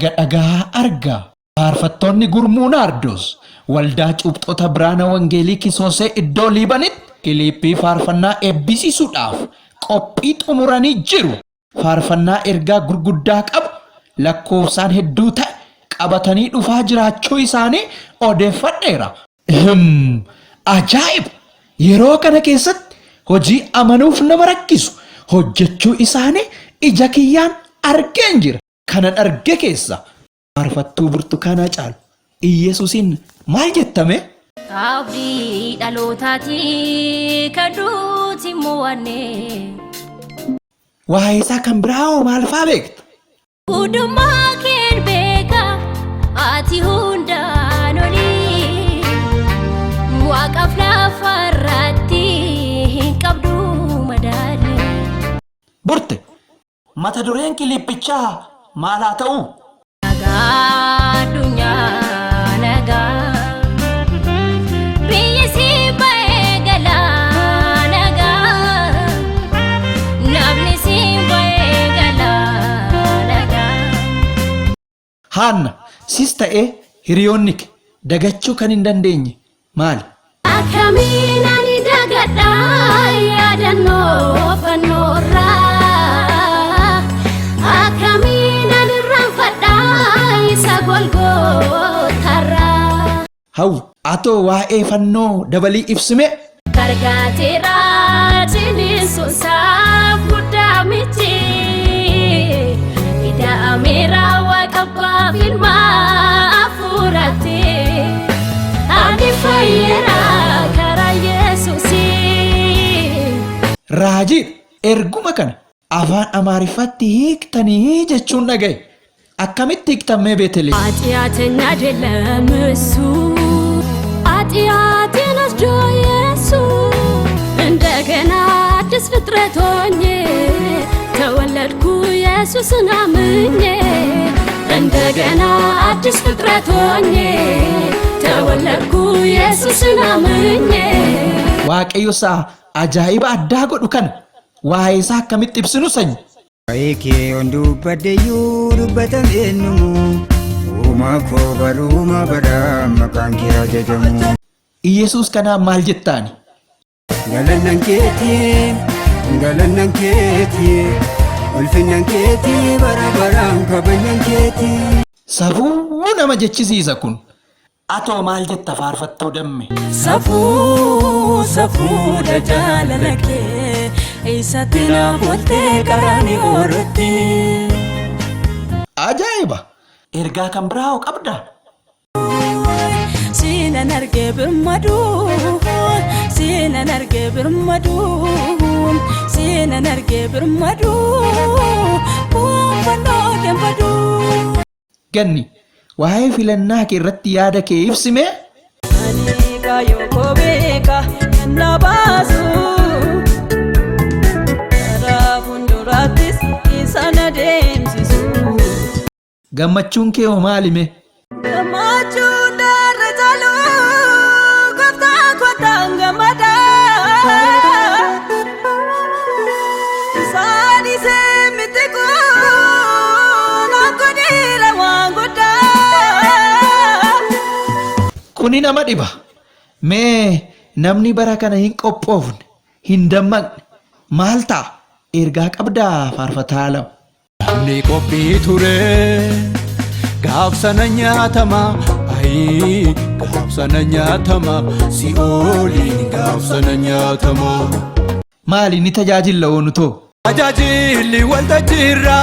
Raaga dhagahaa argaa. Faarfattoonni Gurmuu Naardoos Waldaa Cuuphxota Biraana Wangeelii Kisoosee iddoo Liibanitti kiliippii faarfannaa eebbisiisuudhaaf qophii xumuranii jiru. Faarfannaa ergaa gurguddaa qabu lakkoofsaan hedduu ta'e qabatanii dhufaa jiraachuu isaanii odeeffadheera. Ihm! Ajaa'iba! Yeroo kana keessatti hojii amanuuf nama rakkisu hojjechuu isaanii ija kiyyaan argeen jira. Kanan arge keessaa Faarfattuu Burtukaanaa Caalu Iyyesuusiin maal jetta mee? Abdii dhalootaati kan duuti mo'anne. Waa'ee isaa kan biraa hoo maal faa beekta? Gudummaa keen beeka ati hundaan olii. Waaqaaf lafa irratti hin qabdu madaalli. Burte, Mata dureen kiliippichaa maal haa ta'u? Nagaa addunyaa nagaa. Biyyi si ba'ee galaa nagaa. Namni si ba'ee galaa nagaa. Haanna, sis ta'ee hiriyoonni kee dagachuu kan hin dandeenye maali? Akkamiin ani dagadha yaadannoo fannoorraa Akkamiin ani irraanfadha isa golgootarraa. Hawwi, atoo waa'ee fannoo dabalii ibsimee? Gargaateera ciniinsuunsaaf guddaa miti. Ida'ameera waaqa abbaaf ilma hafuuratti. Ani fayyeera karaa Yesuusii. Raajiidha. Erguma kana Afaan Amaariffaatti hiiktanii jechuun dhagaye. Akkamitti hiiktan mee Beeteliheem? ኃጢአተኛ አይደለም እሱ ኃጢአቴን ወስዶ ኢየሱስ እንደገና አዲስ ፍጥረት ሆኜ ተወለድኩ ኢየሱስን አምኜ እንደገና አዲስ ፍጥረት ሆኜ ተወለድኩ ኢየሱስን አምኜ Waaqayyo isaa ajaa'iba addaa godhu kana waa'ee isaa akkamitti ibsinu sanyi? Waa'ee kee yoon dubbadheyyuu dubbatamee hin dhumu. Uumaa koo baruuma baraan maqaan kee haa jajamu. Iyesuus kanaan maal jettaani? Galannan keeti, galannan keeti, ulfinnan keeti bara baraan kabajnan keeti. Safuu nama jechisiisa kun. Atoo maal jetta faarfattuu Damme? Safuu safuudha jaalala kee eessatti naaf ooltee qaraani'oo irratti. Ajaa'iba! Ergaa kan biraa hoo qabdaa? Siinan argee birmaduu siinan argee birmaduu siinan argee birmaduu bu'aan fannoo keen baduu. Ganni, waa'ee filannaa kee irratti yaada kee ibsi mee? Ani kaayyoo koo beeka kan na baasu. Karaa fuulduraattis isa na deemsisu. Gammachuun kee hoo maali mee? Gammachuun darra caalu gooftaa kottaan gammada. Isaan isee miti kun akka dhiira waan guddaa. Kuni nama dhiba. Mee namni bara kana hin qophoofne, hin dammaqne maal ta'a? Ergaa qabdaa faarfataa Alam? Namni qophii ture gaaf sana nyaatama ayii gaaf sana nyaatama si'ooliin gaaf sana nyaatama. Maali ni tajaajilla hoo nutoo? Tajaajilli waltajjiirra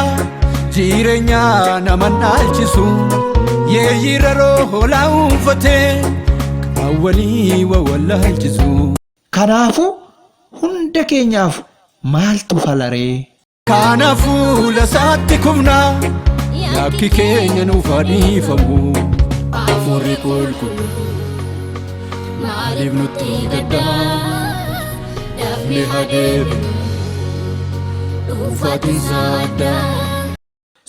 jireenya nama dhaalchisu yeeyyiirra hoolaa uumfatee qaawwanii wawallaalchisu. Kanaafuu hunda keenyaaf maaltu falaree? Kaana fuula isaatti kufna yakki keenya nuuf haa dhiifamu. Hafuurri qulqulluun maaliif nutti gadda? Dafnee haa deebinu dhufaatiin isaa adda.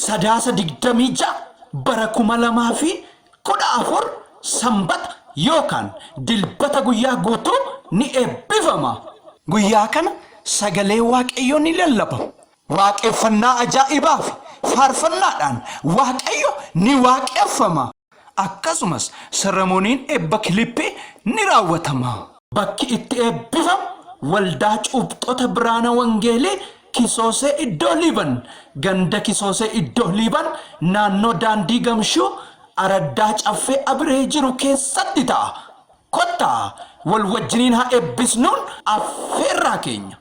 Sadaasa 26 bara 2014 Sanbata yookaan Dilbata guyyaa guutuu ni eebbifama. Guyyaa kana sagalee Waaqayyoo ni lallabama. Waaqeffannaa ajaa'ibaa fi Faarfannaadhaan Waaqayyo ni waaqeffama. Akkasumas seremoniin eebba kilippii ni raawwatama. Bakki itti eebbifamu Waldaa Cuuphxota Biraana Wangeelii Kisoosee Iddoo Liiban, Ganda Kisoosee Iddoo Liiban, naannoo Daandii Gamshuu, Araddaa Caffee Abiree jiru keessatti ta'a. Kottaa wal wajjiniin haa eebbisnuun affeerraa keenya.